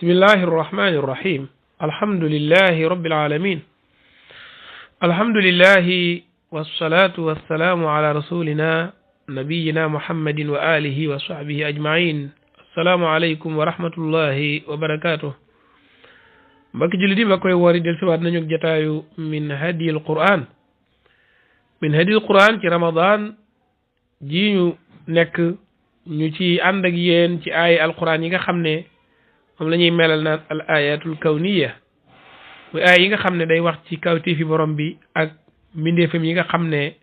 بسم الله الرحمن الرحيم الحمد لله رب العالمين الحمد لله والصلاة والسلام على رسولنا نبينا محمد وآله وصحبه أجمعين السلام عليكم ورحمة الله وبركاته mbokk jullit yi mbokk woor yi del siwaat nañu jataayu min hadiyil Qur'an ci Ramadan ji ñu nekk ñu ci ànd ak yéen ci ay alquran yi nga xam ne moom la ñuy melal naan al ayatul kawniya muy ay yi nga xam ne day wax ci kawti fi borom bi ak mbindeefam yi nga xam ne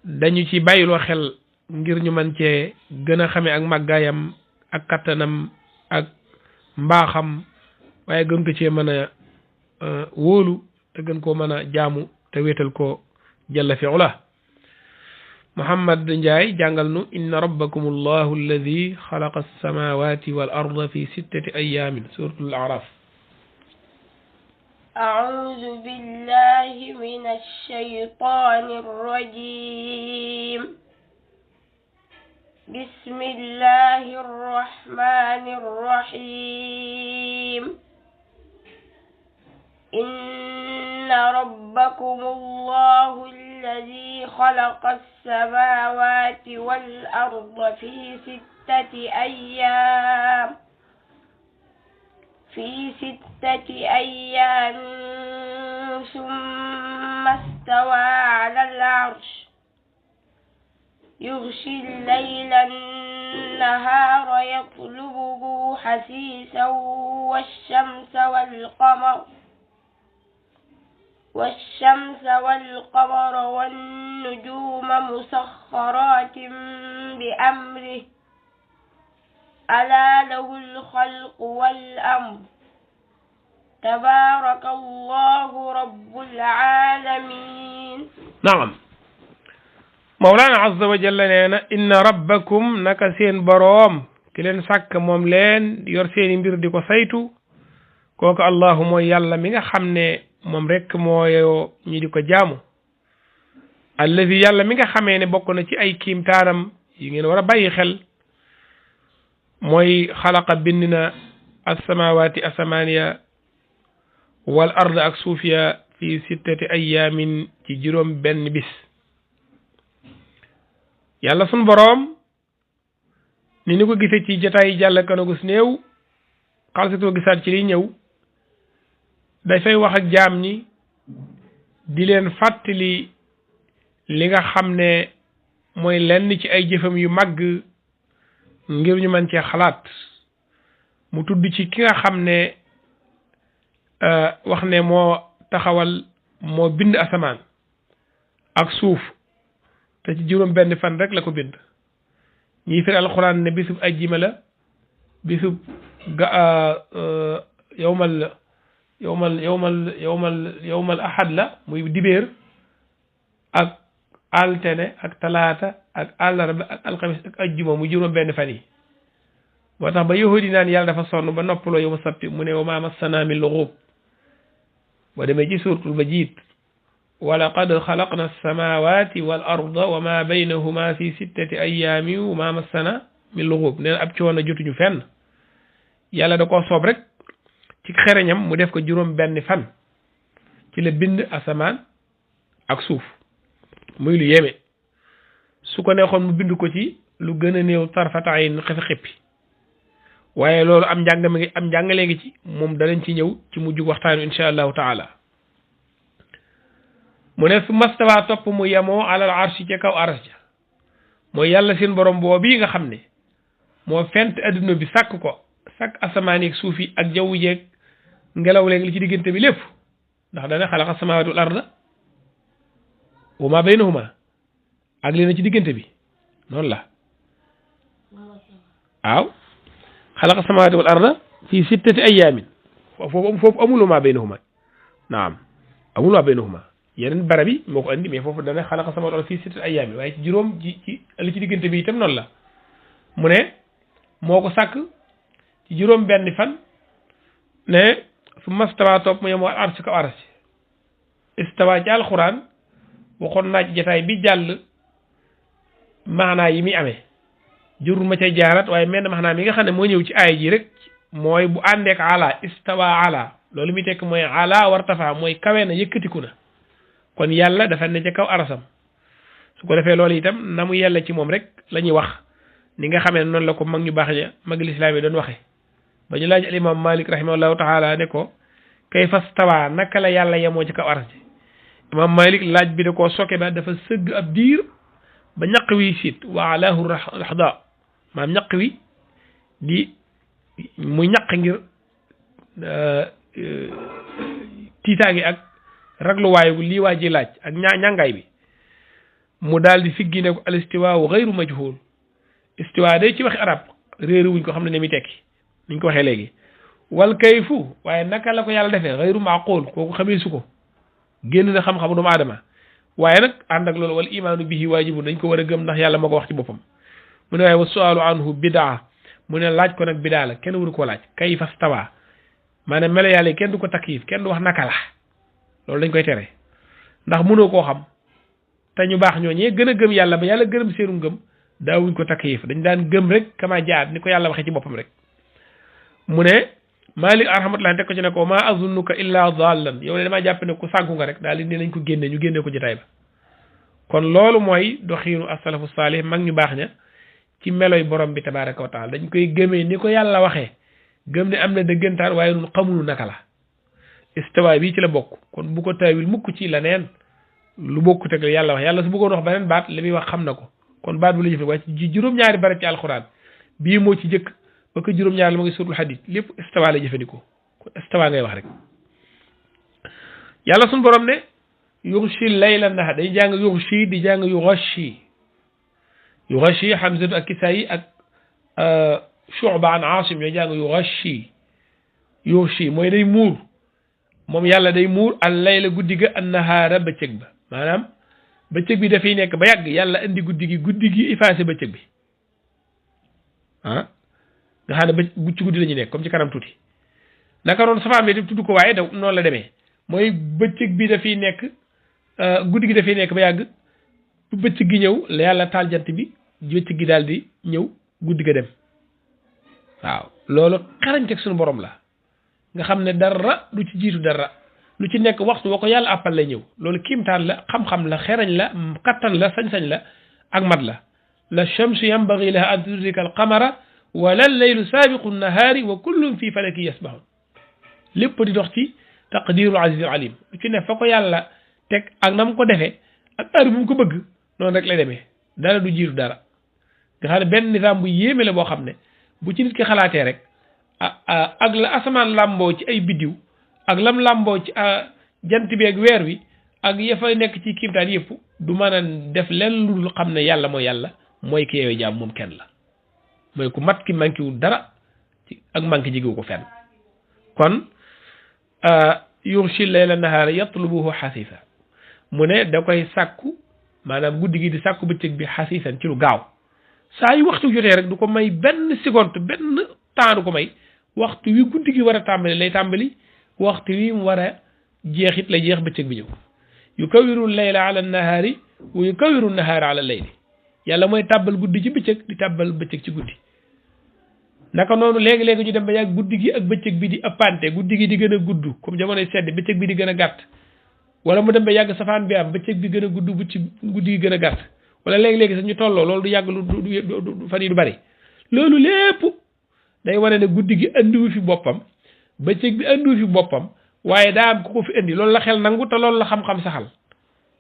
dañu ci bàyyiloo xel ngir ñu mën cee gën a xamee ak màggaayam ak kattanam ak mbaaxam waaye gën ko cee mën a wóolu te gën koo mën a jaamu te wéetal ko jalla fi ula Muhammad Ndiaye jàngal nu inna rabbakum allahu alladi xalaqa alsamawati wal arda fi sittati ayamin suratul araf أعوذ بالله من الشيطان الرجيم بسم الله الرحمن الرحيم إن ربكم الله الذي خلق السماوات والأرض في ستة أيام ثم استوى على العرش يغشي الليل النهار يطلبه حثيثا والشمس والقمر والنجوم مسخرات بأمره ألا له الخلق والأمر تبارك الله رب العالمين. نعم مولانا عز وجل لنا إن ربكم نكسين بروم كلين سك موم لين يور سيني مبير ديكو سايتو كوكو الله موي يالا ميغا خامني moom rek mooyo ñi di ko jaamu allazi yàlla mi nga xamee ne bokk na ci ay kiimtaaram yi ngeen war a bàyyi xel mooy xalaqa bind na assamawati asamaaniya wal ard ak suufiya fi sittati ayamin ci juróom benn bis yàlla sun boroom ni ko gisee ci jotaay jàll kanagus néew xalsatoo gisaat ci liy ñëw dafay wax ak jaam ñi di leen fàttali li nga xam ne mooy lenn ci ay jëfam yu màgg ngir ñu mën cee xalaat mu tudd ci ki nga xam ne wax ne moo taxawal moo bind asamaan ak suuf te ci juróom benn fan rek la ko bind ñiy firi alxuraan ne bisub ajjima la bisub yowmal ahad la muy dibéer ak altene ak talaata ak àllarba ak alxamis ak ajjuma mu juróom benn fan yi moo tax ba yahudi naan yàlla dafa sonn ba noppaloo yow ma sabti mu ne wa ma massana min lughub boo demee ci suuratul Majiid wa laqad xalaqna as-samawati wal arda wa ma baynahuma fi sittati ayaamin wa ma massana min lughub nee na ab coono jotuñu fenn yàlla da koo soob rek ci xereñam mu def ko juróom benn fan ci la bind asamaan ak suuf muy lu yéeme su ko neexoon mu bind ko ci lu gën a néew tarfata ayn xefe xippi waaye loolu am njàngale ngi ci moom danañ ci ñëw ci mujj waxtaanu insha allahu taala mu ne su mastawa topp mu yemoo alal arshi ca kaw aras ja mooy yàlla seen borom boobu nga xam ne moo fent adduna bi sàkk ko sàkk asamaan yi suuf yi ak jaww jeeg ngelaw léegi li ci diggante bi lépp ndax dana xalaqa samawati wal arda wa ma baynahuma ak li na ci diggante bi noonu la waaw xalaqa samawati wal arda fi sittati ayamin foofu amul wa ma baynahuma naam amul wa baynahuma yeneen barab yi moo ko andi mais foofu dana xalaqa samawati wal arda fi sittati ayamin waaye ci juróom ci li ci diggante bi itam noonu la mu ne moo ko sàkk ci juróom benn fan ne su mastawa topp mu yemoo arsh ci kaw arsh istawa ci alquran waxoon naa ci jataay bi jàll maanaa yi muy amee jurul ma cay jaarat waaye menn maanaa mi nga xam ne moo ñëw ci aaya ji rek mooy bu àndeek ala istawa ala loolu mi tekk mooy ala wartafa mooy kawe na yëkkatiku na kon yàlla dafa ne ca kaw arasam su ko defee loolu itam na mu yella ci moom rek la ñuy wax ni nga xamee noonu la ko mag ñu baax ña mag lislaam yi doon waxe ba ñu laaj al imam malik rahimahullahu taala ne ko kayfa stawa naka la yàlla yemoo ci kaw aras ji imam malik laaj bi da koo soke ba dafa sëgg ab diir ba ñaq wi siit wa alahu rahda maam ñaq wi di mu ñaq ngir tiitaangi ak ragluwaayu lii waa ji laaj ak ñàngaay bi mu daal di siggi ne ko al istiwaa ghayru majhul istiwaa day ci waxi arab réeri wuñ ko xam ne ne mi tekki niñ ko waxee léegi wal kayfu waaye naka la ko yàlla defee ghayru maqul kooku xamee su ko génn na xam-xamu doomu aadama waaye nag ànd ak loolu wal imaanu bihi waajibun dañ ko war a gëm ndax yàlla moo ko wax ci boppam mu ne waaye wa sualu anhu bidaa mu ne laaj ko nag bidaa la kenn waru koo laaj kayfa stawa maanaam melo yàlla kenn du ko takyif kenn du wax naka la loolu dañ koy tere ndax mënoo koo xam te ñu baax ñooñee gën a gëm yàlla ba yàlla gërëm seenu ngëm daawuñ ko takyif dañ daan gëm rek kama jaat ni ko yàlla waxee ci boppam rek mu ne Malik rahmatullah teg ko ci ne ko ma azunnuka illa dallan yow ne damaa jàpp ne ku sànku nga rek daal di ne nañ ko génne ñu génne ko jotaay ba kon loolu mooy doxiinu asalafu saalih mag ñu baax ña ci meloy borom bi tabaraka wa taala dañ koy gëmee ni ko yàlla waxee gëm ne am na dëggantaan waaye nun xamunu naka la istiwa bi ci la bokk kon bu ko taawil mukk ci la neen lu bokku teg la yàlla wax yàlla su bëggoon wax beneen baat li muy wax xam na ko kon baat bu la jëfe waaye ci juróom-ñaari barab ci alxuraan bii moo ci jëkk ba ko juróom-ñaari la ma ngi suratul hadid lépp istiwa la jëfandikoo kon istiwa ngay wax rek yàlla suñu borom ne yughshi layla nahar day jàng yughshi di jàng yughashi hamzatu ak kisaayi ak shu'ba an asim ñooy jàng yughshi mooy day muur moom yàlla day muur al layla guddi ga an nahaara bëccëg ba maanaam bëccëg bi dafay nekk ba yàgg yàlla indi guddi gi effacé bëccëg bi ah nga xam ne bu ci guddi la ñu nekk comme ci kanam tuuti naka noonu safaan bi tudd ko waaye da noonu la demee mooy bëccëg bi dafay nekk guddi gi dafay nekk ba yàgg bu bëccëg gi ñëw la yàlla taal jant bi bëccëg gi daal di ñëw guddi ga dem waaw loolu xarañteg suñu borom la nga xam ne dara du ci jiitu dara lu ci nekk waxtu woo ko yàlla àppal lay ñëw loolu kiimtaan la xam-xam la xerañ la kattan la sañ-sañ la ak mat la shamsu yanbaghi laha an tudrika al qamara wala laylu saabiqu nahaari wa kullum fi falaki yasbahun lépp di dox ci taqdirul aziz alim lu ci ne fa ko yàlla teg ak na mu ko defee ak heure bu mu ko bëgg noonu rek lay demee dara du jiitu dara nga xam ne benn nizaam bu yéeme la boo xam ne bu ci nit ki xalaatee rek ak la asamaan làmboo ci ay biddiw ak lam làmboo ci jant bi ak weer wi ak ya fa nekk ci kiimtaan yëpp du mën a def leen lu dul xam ne yàlla mooy ki yeewee jaam moom kenn la mooy ku mat ki manqué wul dara ci ak manqué jigu ko fenn kon yughshi layla nahaara yatlubuhu xasiisa mu ne da koy sàkku maanaam guddi gi di sàkku bëccëg bi xasiisan ci lu gaaw saa yu waxtu jotee rek du ko may benn seconde benn temps du ko may waxtu wi guddi gi war a tàmbali lay tàmbali waxtu wi mu war a jeexit lay jeex bëccëg bi ñëw yukawiru layla ala nahaari wa yukawiru nahaara ala layli yàlla mooy tàbbal guddi ci bëccëg di tàbbal bëccëg ci guddi naka noonu léegi-léegi ñu dem ba yàgg guddi gi ak bëccëg bi di ëppante guddi gi di gën a gudd comme jamonoy sedd bëccëg bi di gën a gàtt wala mu dem ba yàgg safaan bi am bëccëg bi gën a gudd bu ci guddi gi gën a gàtt wala léegi-léegi sax ñu tolloo loolu du yàgg lu fan yi du bari loolu lépp day wane ne guddi gi andiwu fi boppam bëccëg bi andiwu fi boppam waaye daa am ku ko fi indi loolu la xel nangu te loolu la xam-xam saxal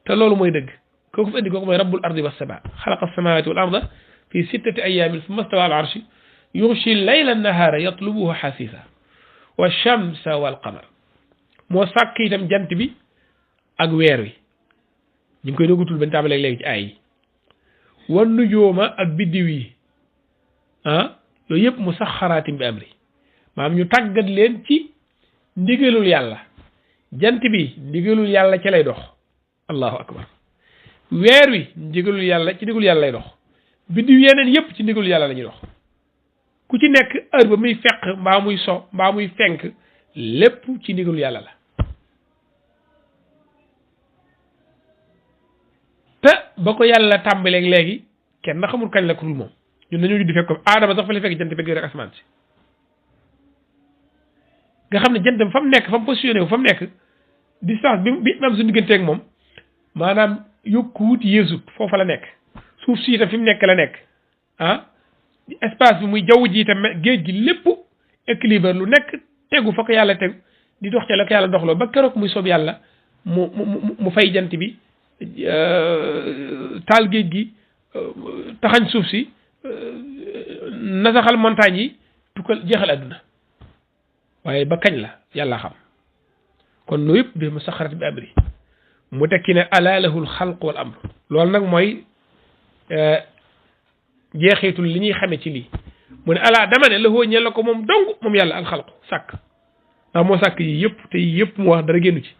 te loolu mooy dëgg kooku fi indi kooku mooy rabbul ardi was samaa xalaqa as-samawati wal arda fi 6 ayaamin summa stawa al arshi yughshi layla nahaara yatlubuhu xasiisa wa shamsa wal qamar moo sàkk itam jant bi ak weer wi ñu ngi koy doogutul bañ tàmbalee léegi ci ay yi wan nujuuma ak biddiw yi yooyu yëpp mu saxaraatim bi amri maanaam ñu tàggat leen ci ndigalul yàlla jant bi ndigalul yàlla ca lay dox allahu akbar weer wi ndigalul yàlla ci ndigalul yàlla lay dox biddiw yeneen yëpp ci ndigalul yàlla la ñuy dox ku ci nekk heure ba muy fekk mbaa muy so mbaa muy fenk lépp ci ndigalul yàlla la te ba ko yàlla tàmbaleeg léegi kenn xamul kañ la ko dul moom ñun dañoo judd fekk ko aadama sax fa la fekk jant bi rek asmaan si nga xam ne jant fa mu nekk fa mu positionné wu fa mu nekk distance bi am suñu digganteeg moom maanaam yokkuwut yeesut foofa la nekk suuf si itam fi mu nekk la nekk ah espace bi muy jaww ji itam géej gi lépp équilibre lu nekk tegu fa ko yàlla tegu di dox ca la ko yàlla doxloo ba keroog muy soob yàlla mu fay jant bi taal géej gi taxañ suuf si nasaxal montagne yi tukkal jeexal àdduna waaye ba kañ la yàlla xam kon loolu yëpp bi mu saxarat bi amri mu tekki ne ala lahul xalq wal amr loolu nag mooy jeexitul li ñuy xame ci lii mu ne ala dama ne lahoo ñel la ko moom dong moom yàlla al xalqu sàkk ndax moo sàkk yi yëpp te yi yëpp mu wax dara génnu ci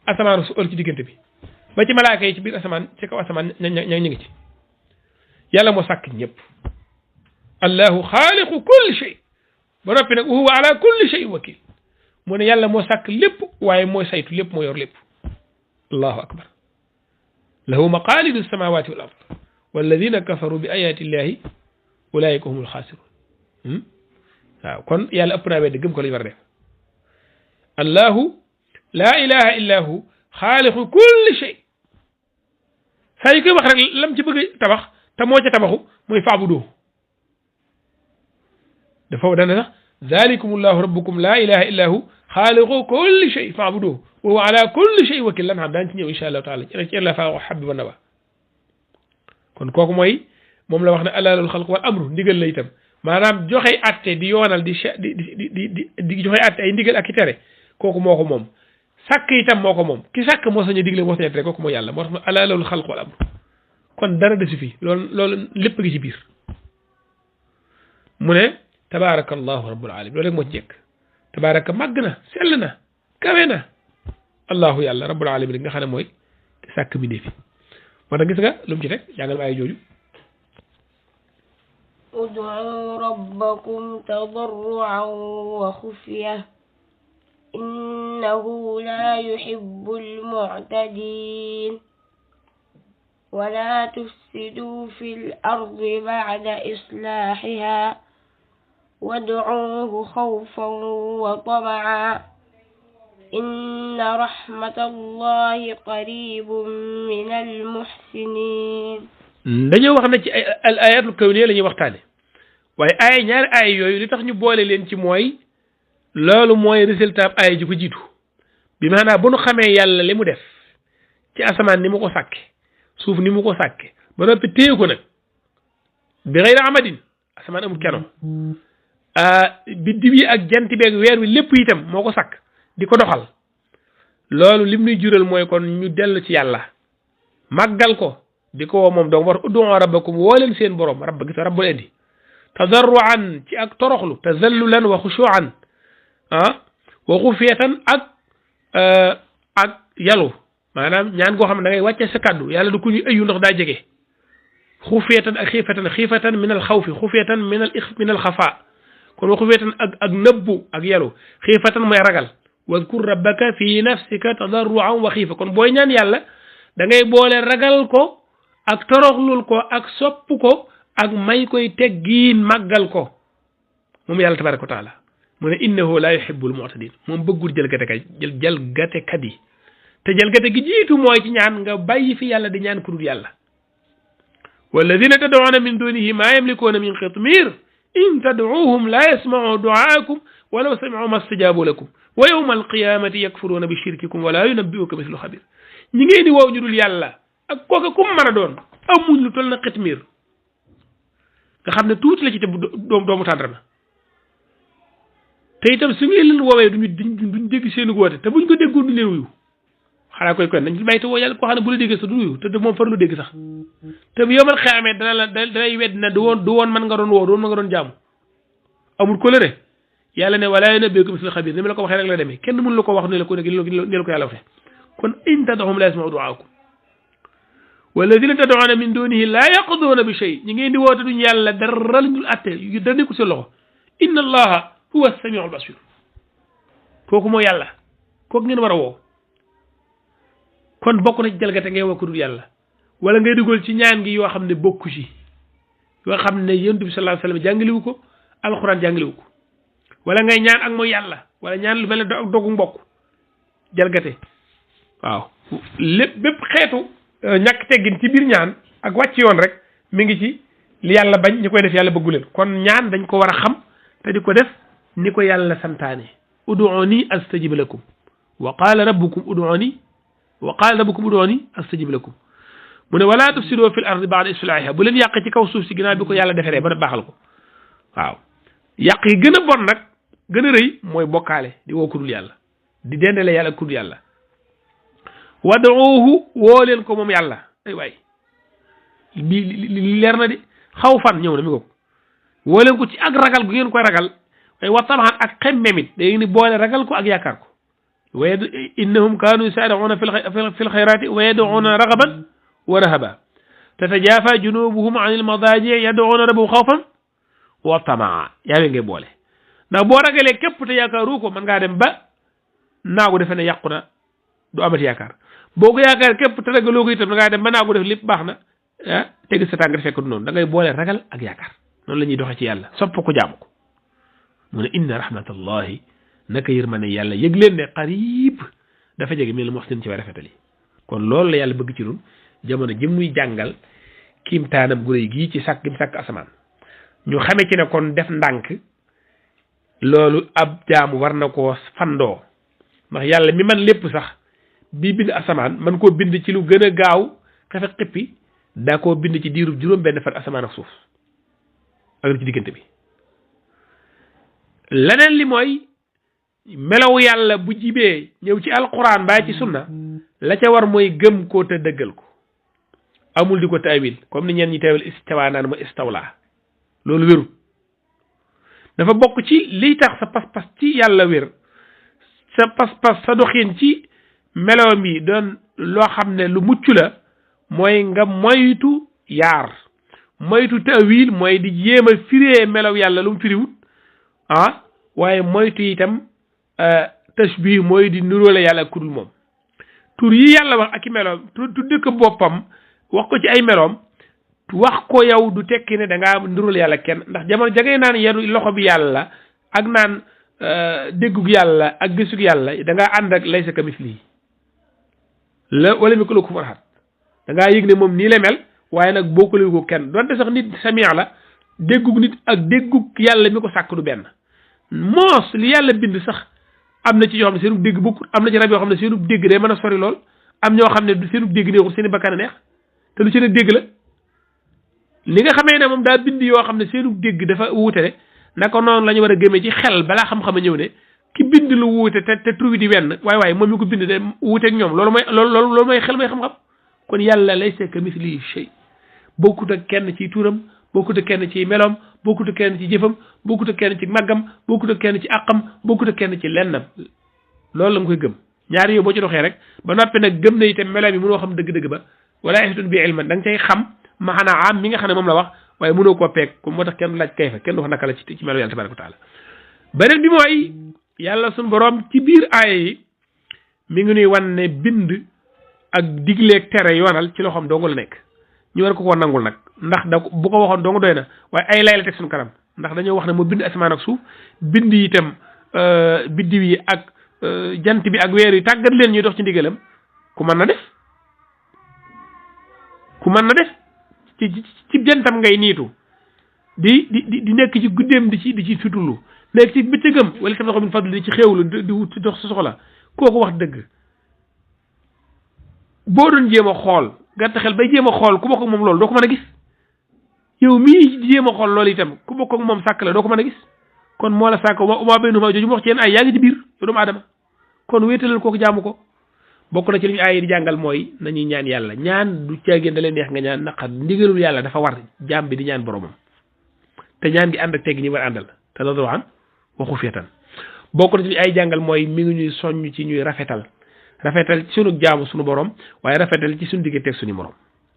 asamaan su ël ci diggante bi ba ci malaaka yi ci biir asamaan ci kaw asamaan ñu ngi ci yàlla moo sàkk ñëpp allahu xaaliqu kulli shay ba noppi nag huwa ala kulli shay wakil mu ne yàlla moo sàkk lépp waaye mooy saytu lépp moo yor lépp allahu akbar lahu maqalidu samawati wal ard walladina kafaru bi ayati llahi ulaika humul xaasirun waaw kon yàlla ëpp naa weddi gëm ko lañu war a def allahu la ilaha illa hu xaaliqu kulli shay saa yu koy wax rek lam ci bëgg tabax te moo ca tabaxu mooy faabudu dafa dana sax ذلكم الله ربكم لا إله إلا هو خالق كل شيء فاعبدوه وهو على كل شيء وكيل لنا دان ñew insha Allah taala ci la fa habib nawa kon koku moy mom la wax ne alalul khalq wal amru ndigal la itam manam joxe atté di yonal di joxe atté ay ndigal ak téré koku moko mom sak itam moko mom ki sak mo sañu digle mo sañu téré koku mo yalla mo tax alalul khalq wal amru kon dara de fi lool lepp gi ci bir mu ne تبارك الله رب العالمين لولا مو جيك تبارك ماغنا سلنا كوينا الله يالله رب العالمين nga xane moy sak mi defi motax gis nga lum ci tek jangal ay joju ادعوا ربكم تضرعا وخفية إنه لا يحب المعتدين ولا تفسدوا في الأرض بعد إصلاحها وادعوه خوفا وطمعا إن رحمة الله قريب من المحسنين dañu wax na ci al ayatul kawniyya lañuy waxtane waye ay ñaar ay yoyu li tax ñu boole leen ci moy lolu moy résultat ay ji ko jitu bi maana bu nu xamé yàlla limu def ci asaman ni mu ko sàkke suuf ni mu ko sàkke ba noppi téye ko nak bi ghayra amadin asaman amul keno biddiw yi ak jant beeg weer wi lépp itam moo ko sakk di ko doxal loolu lim nuy jural mooy kon ñu dellu ci yàlla màggal ko di ko woo moom donc war ud'u rabbakum woo leen seen borom rabba gis rabbul indi tadarruan ci ak toroxlu tazallulan wa xushuan wa xufiyatan ak yalu maanaam ñaan goo xam ne da ngay wàcce sa kàddu yàlla du ku ñu ëyu ndax daa jege xufiyatan ak xiifatan min al xawfi xufiyatan min al xafa kon waxu wetan ak nëbbu ak yalu xiifatan mooy ragal wadkur rabbaka fi nafsika tadarruan wa xiifa kon booy ñaan yàlla da ngay boole ragal ko ak toroxlul ko ak sopp ko ak may koy teggiin màggal ko moom yàlla tabaraka wa taala mu ne innahu la yuhibbul mu'tadin moom bëggul jalgate kat yi te jalgate gi jiitu mooy ci ñaan nga bàyyi fi yàlla di ñaan ku dul yàlla walladina tad'una min dunihi ma yamlikuna min qitmir إن تدعوهم لا يسمعوا دعاءكم ولو سمعوا ما استجابوا لكم ويوم القيامة يكفرون بشرككم ولا ينبئك مثل خبير ñi ngeen di woo ñu dul yàlla ak kooka kum mën a doon amuñ lu toll na xitmiir nga xam ne tuuti la ci te doomu tàndarma te itam su ngeen leen woowee duñ dégg seen woote te buñ ko déggoon du leen wuyu xanaa koy kon nañ bàyyi te woo yàlla koo xam ne bu la déggee sax du wuyu te moom farlu dégg sax te bu yomal xeamee danay wedd na du woon man nga doon woo du woon man nga doon jaamu amul ko lëre yàlla ne wala yunabbi'uka mislu xabiir ni ma la ko waxee rek la demee kenn mënu la ko wax ne la ko ne la ko yàlla waxee kon in tad'uhum la yasma'u du'aakum walladina tad'una min dunihi la yaqduuna bi shay ñi ngeen di woote duñ yàlla dara lañ dul atte yu dara nekkul seen loxo inna allaha huwa as-sami'u al-basir kooku moo yàlla kooku ngeen war a woo kon bokk na ci jalgate ngay woo ku dul yàlla wala ngay dugal ci ñaan gi yoo xam ne bokku ci yoo xam ne yonent bi sallallahu alayhi wasallam jàngaliwu ko alquran jàngaliwu ko wala ngay ñaan ak mooy yàlla wala ñaan lu mel ne ak dogu mbokk jalgate waaw lépp bépp xeetu ñàkk teggin ci biir ñaan ak wàcc yoon rek mi ngi ci li yàlla bañ ñi koy def yàlla bëggu leen kon ñaan dañ ko war a xam te di ko def ni ko yàlla santaane ud'uni astajib lakum wa qala rabbukum ud'uni astajib lakum mu ne wala tufsidu fil ardi ba'da islahiha bu leen yàq ci kaw suuf si ginnaaw bi ko yàlla defaree ba baaxal ko waaw yàq yi gën a bon nag gën a rëy mooy bokkaale di woo kudul yàlla di dendale yàlla kudul yàlla wad'uuhu woo leen ko moom yàlla ay waay li leer na di xaw fan ñëw na mi ko woo leen ko ci ak ragal gu ngeen koy ragal way wa tamaan ak xemmemit day ni boole ragal ko ak yaakaar ko wa innahum kaanu yusaari'uuna fil xayraati wa yad'uuna ragaban wa rahaba tatajaafaa junubuhum anil madaaji' yad'uuna rabbahum xawfan wa tamaa yaa ngay boole ndax boo ragalee képp te yaakaaru ko mën ngaa dem ba naagu defe ne yàqu na du amati yaakaar boo ko yaakaar képp te ragaloo ko itam da ngaa dem ba naagu def lépp baax na ah teg sa tànk fekk du noonu da ngay boole ragal ak yaakaar noonu la ñuy doxee ci yàlla sopp ko jaamu ko mu ne inna rahmatallahi naka yërmande yàlla yëg leen ne qarib dafa jege mi la muhsin ci way rafetali kon loolu la yàlla bëgg ci ñun jamono jëm muy jàngal kiimtaanam gu rëy gii ci sàkk gi mu sàkk asamaan ñu xame ci ne kon def ndànk loolu ab jaamu war na koo fandoo ndax yàlla mi man lépp sax bii bind asamaan man koo bind ci lu gën a gaaw xefe xippi daa koo bind ci diirub juróom benn fan asamaan ak suuf ak ci diggante bi leneen li mooy melaw yàlla bu jibee ñëw ci alquran baa ci sunna la ca war mooy gëm koo te dëggal ko amul di ko taawil comme ni ñeen ñi taawil istawa naan ma istawla loolu wéru dafa bokk ci liy tax sa pas-pas ci yàlla wér sa pas-pas sa doxin ci meloom yi doon loo xam ne lu mucc la mooy nga moytu yaar moytu taawil mooy di jéem a firee melaw yàlla lu mu firiwut ah waaye moytu itam tashbih mooy di nuróole yàlla ak kudul moom tur yi yàlla wax ak i meloom tudde ko boppam wax ko ci ay meloom wax ko yow du tekki ne da ngaa nuróole yàlla kenn ndax jamono jagee naan yeru loxo bi yàlla ak naan déggug yàlla ak gisug yàlla da ngaa ànd ak laysa kamislihi la wala mi ko la kufuwan ahad da ngaa yëg ne moom nii la mel waaye nag bokkule ko kenn donte sax nit samia la déggug nit ak déggug yàlla mi ko sàkk du benn moos li yàlla bind sax am na ci yoo xam ne seenub dégg bokkut am na ci rab yoo xam ne seenub dégg day mën a sori lool am ñoo xam ne seenub dégg neexul seeni bakkan a neex te lu ci ne dégg la li nga xamee ne moom daa bind yoo xam ne seenub dégg dafa wuute ne naka noonu la ñu war a gëmee ci xel balaa xam-xam a ñëw ne ki bind lu wuute te tur wi di wenn waaye moom mi ko bind de wuuteeg ñoom loolu mooy xel mooy xam-xam kon yàlla laysa kamithlihi shay bokkut ak kenn ci turam bokkut ak kenn ci meloom bokkut ak kenn ci jëfam bokkut ak kenn ci màggam bokkut ak kenn ci àqam bokkut ak kenn ci lennam loolu la nga koy gëm ñaari yow boo ci doxee rek ba noppi nag gëm na itam meloom yi mënoo xam dëgg-dëgg ba wala yahitun bi ilman da nga cay xam maanaa am mi nga xam ne moom la wax waaye mënoo koo peeg comme moo tax kenn du laaj kayfa kenn du wax naka la ci melo yàlla tabaraka wa taala beneen bi mooy yàlla suñu borom ci biir aaya yi mi ngi nuy wan ne bind ak digleeg tere yoonal ci loxoom dong la nekk ñu war ko nangul nag ndax da bu ko waxoon dong doy na waaye ay lay la teg suñu kanam ndax dañoo wax ne moo bind asamaan ak suuf bind itam biddiw yi ak jant bi ak weer yi tàggat leen ñuy dox ci ndigalam ku mën na def ci jantam ngay niitu di nekk ci guddeem di ci sutulu nekk ci bëccëgam wala tam min fadli di ci xéewlu di wut dox sa soxla kooku wax dëgg boo doon jéem a xool gàtt xel bay jéem a xool ku bokk ak moom loolu doo ko mën a gis yow mii jéem a xool loolu itam ku bokk ak moom sàkk la doo ko mën a gis kon moo la sàkk uma baynahuma jooju mu wax ci yéen ay yaa ngi ci biir yow doomu aadama kon wéetalal kooku jaamu ko bokk na ci li ñu ay di jàngal mooy nañuy ñaan yàlla ñaan du caagéen da leen neex nga ñaan naqar ndigalul yàlla dafa war jaam bi di ñaan boromam te ñaan gi ànd ak tegg ñi war àndal te la doo an waxu feetan bokk na ci li ay jàngal mooy mi ngi ñuy soññ ci ñuy rafetal ci sunu jaamu sunu borom waaye rafetal ci sunu digganteeg suñu morom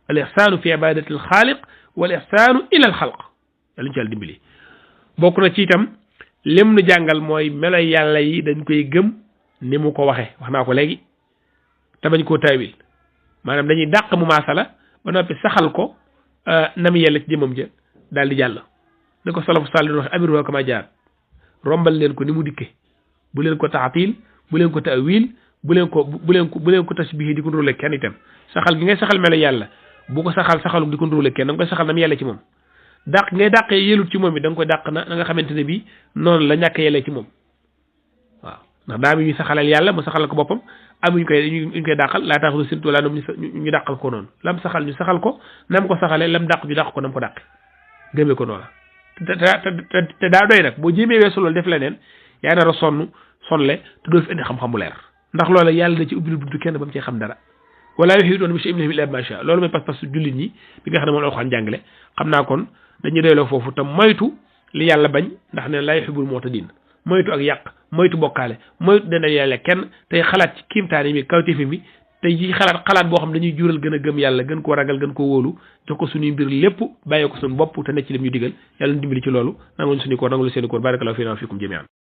al ihsaanu fi ibadati al xaaliq wal ihsaanu ila al xalq da luñu ci yàlla dimbali bokk na ci itam lim nu jàngal mooy melo yàlla yi dañ koy gëm ni mu ko waxe wax naa ko léegi te bañ koo taawil maanaam dañuy dàq mu maasala ba noppi saxal ko nam yàlla ci jëmam ja daal di jàll ne ko salafu sàll waxe amiru kama jaar rombal leen ko ni mu dikke bu leen ko ta'til bu leen ko ta'wil bu leen ko tasbih di ko ndurule kenn itam saxal gi ngay saxal melo yàlla bu ko saxalu di ko ndurule kenn da nga koy saxal nam yàlla ci moom dàq ngay dàqee yelut ci moom bi da nga koy dàq na nga xamante ne bi noonu la ñàkk yelle ci moom waaw ndax daa mi ñu saxalal yàlla mu saxal ko boppam am ñu koy dàqal laa taxul surtout laa noom ñu dàqal ko noonu lam saxal ñu saxal ko nam ko saxalee lam dàq ñu dàq ko nam ko dàq gëmee ko noonu te daa doy nag boo jéemee weesu loolu def leneen yaa nar a sonle te doo fi indi xam-xam bu leer ndax loola yàlla da ci ubbil buntu kenn ba mu cee xam dara wala yuhiituuna bi shay'in min ilmihi illaa bimaa shaa loolu mooy pas-pas jullit ñi bi nga xam ne moom Alxuraan jàngale xam naa kon dañuy doyloo foofu te moytu li yàlla bañ ndax ne laa yuhibbul mu'tadiin moytu ak yàq moytu bokkaale moytu dana yàlla kenn tey xalaat ci kiimtaani mi kawtéefi mi tey ji xalaat boo xam dañuy jural gën a gëm yàlla gën koo ragal gën koo wóolu jox ko suñuy mbir lépp bàyyee ko suñu bopp te nekk ci lim ñu digal yàlla dimbali ci loolu nanguñ suñu koor nangul seeni koor barakallahu fiina wa fiikum jamii'an